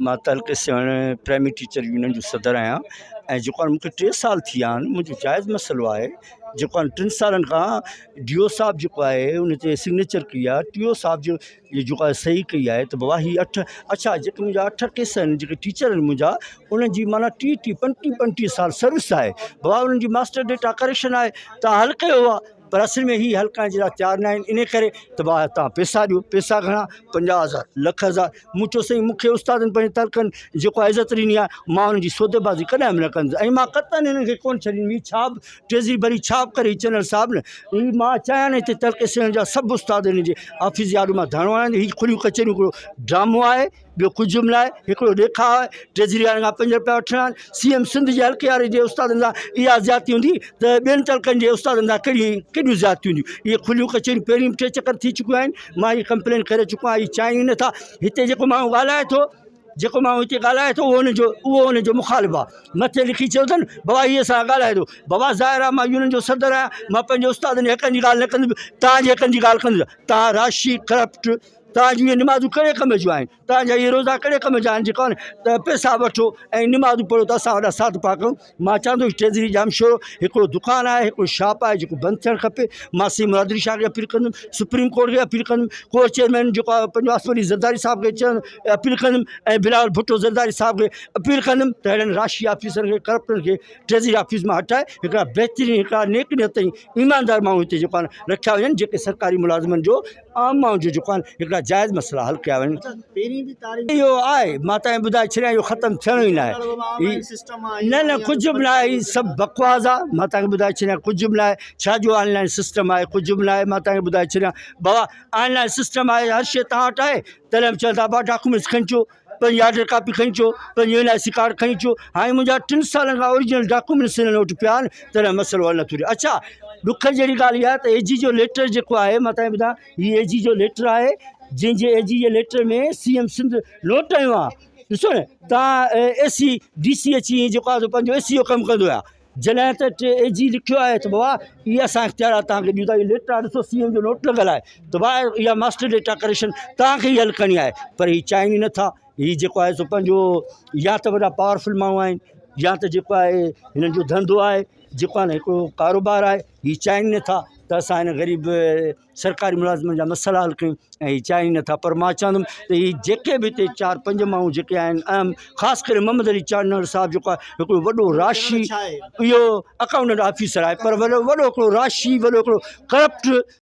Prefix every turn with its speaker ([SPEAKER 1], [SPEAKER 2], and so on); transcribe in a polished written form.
[SPEAKER 1] مان تعلقي Sehwan primary teacher union جو صدر آهيان ۽ جيڪو آهي مونکي ٽي سال ٿي ويا آهن منهنجو جائز مسئلو آهي جيڪو آهي ٽن سالن کان ڊي او صاحب جيڪو آهي ان تي سگنيچر ڪئي آهي ٽي او صاحب جو جيڪو آهي صحيح ڪئي آهي ته بابا هي اٺ اڇا جيڪي منهنجا اٺ ڪيس آهن جيڪي ٽيچر آهن منهنجا انهن جي معنيٰ ٽي ٽي پنٽيهه پنٽيهه سال سروس آهي بابا انهن جي ماسٽر ڊيٽا ڪريڪشن آهي تان حل ڪيو آهي پر اصل ۾ هي حل ڪرڻ جي لاء تيار نه آهن انهي ڪري ته ڀاء توهان پئسا ڏيو پئسا گهڻا 50 هزار لک هزار مون چيو سائين مون کي استادن پنهنجي ترڪن جيڪو عزت ڏني آهي مان انهن جي سوديبازي ڪڏهن به نه ڪندس ۽ مان قطعن انهن کي ڪونه ڇڏيندم هي ڇا به ٽيزري ڀري ڇا به ڪري چنڙ صاحب نه هي مان چاهيان نه هتي ترڪي سيڻ جا سڀ استاد انهن جي آفيس جي آڏو مان ڌرڻو هڻان هي کليون ڪچهريون هڪڙو ڊرامو آهي ٻيو ڪجهه به ناهي، هڪڙو ڏيکاء آهي، ٽريزري وارن کان پنج رپيا وٺڻا آهن، سي ايم سنڌ جي حلقي واري جي استادن سان اها زيادتي هوندي ته ٻين تعلقن جي استادن سان ڪهڙي ڪيڏيون زيادتيون هونديون، اهي کليون ڪچهريون پهرين به ٽي چڪر ٿي چڪيون آهن، مان هي ڪمپلين ڪري چڪو آهيان، هي چاهين ئي نٿا، هتي جيڪو ماڻهو ڳالهائي ٿو، جيڪو ماڻهو هتي ڳالهائي ٿو اهو ان جو اهو ان جو مخالف آهي، مٿي لکي چيو اٿن بابا هي اسان سان ڳالهائي ٿو، بابا ظاهر آهي مان يونين جو صدر آهيان، مان پنهنجي استادن جي حقن جي ڳالهه نه ڪندس، توهان جي حقن جي ڳالهه ڪندس، توهان راشي ڪرپٽ توهان جون اهي نمازون ڪهڙي ڪم جون آهن؟ توهان جا اهي روزا ڪهڙي ڪم جا آهن؟ جيڪو ته پئسا وٺو ۽ نمازون پڙهو ته اسان وڏا ساڌ پاڪ آهيون. مان چوان ٿو ٽريزري ڄامشورو هڪڙو دڪان آهي هڪڙو شاپ آهي جيڪو بند ٿيڻ کپي. مان سي مراد علي شاهه کي اپيل ڪندم، سپريم ڪورٽ کي اپيل ڪندم، ڪو چيئرمين جيڪو آهي پنهنجو آصف علي زرداري صاحب کي چوندم اپيل ڪندم ۽ بلاول ڀٽو زرداري صاحب کي اپيل ڪندم ته اهڙن راشي آفيسرن کي ڪرپٽن کي ٽريزري آفيس مان هٽائي هڪڙا بهترين هڪڙا نيڪ نيت ۽ ايماندار ماڻهو هتي جيڪو آهي رکيا وڃن جيڪي سرڪاري ملازمن جو عام ماڻهن جو جيڪو آهن هڪڙا جائز مسئلا حل ڪيا وڃن. اهو آهي مان تنهن ٻڌائي ڇڏيان اهو ختم ٿيڻو ئي ناهي نه نه ڪجهه به ناهي هي سڀ بڪواس آهي مان تنهن کي ٻڌائي ڇڏيان ڪجهه به ناهي ڇا جو آن لائن سسٽم آهي ڪجهه به ناهي مان تنهن کي ٻڌائي ڇڏيان بابا آن لائن سسٽم آهي هر شي توهان وٽ آهي تڏهن به چون ٿا بابا ڊاڪومينٽس کڻي اچو پنهنجي آرڊر ڪاپي کڻي اچو پنهنجو اين آء سي ڪارڊ کڻي اچو هاڻي منهنجا ٽن سالن کان اوريجنل ڊاڪومينٽس هنن وٽ پيا آهن تڏهن مسئلو حل نٿو ٿئي اڇا ڏک جهڙي ڳالهه اها آهي ته اي جي جو ليٽر جيڪو آهي مان تنهن ٻڌايان هي اي جي جو ليٽر آهي جنهن جي اي جي جي letter ۾ C M Sindh note هنيو آهي ڏسو نه تان اي سي ڊي سي اچي جيڪو آهي سو پنهنجو اي سي جو ڪم ڪندو آهي جڏهن ته ٽي اي جي لکيو آهي ته بابا اهي اسان اختيارات توهان کي ڏيون ٿا اهي ليٽر آهي ڏسو سي ايم جو نوٽ لڳل آهي ته بابا اها ماسٽر ڊيٽا ڪريڪشن توهان کي ئي حل ڪرڻي آهي پر هي چاهين ئي نٿا هي جيڪو آهي سو پنهنجو يا ته وڏا پاورفل ماڻهو آهن يا ته جيڪو آهي هنن جو ڌنڌو آهي جيڪو آهي نه هڪڙو ڪاروبار آهي هي چاهين نٿا ته اسان هن غريب سرڪاري ملازمن جا مسئلا حل ڪيون ۽ هي چاهين نٿا پر مان چوندم ته هي جيڪي به هتي چار پنج ماڻهو جيڪي آهن اهم خاص ڪري محمد علي چانڊيو صاحب جيڪو آهي هڪڙو وڏو راشي اهو اڪائونٽنٽ آفيسر آهي پر وڏو وڏو هڪڙو راشي وڏو هڪڙو ڪرپٽ.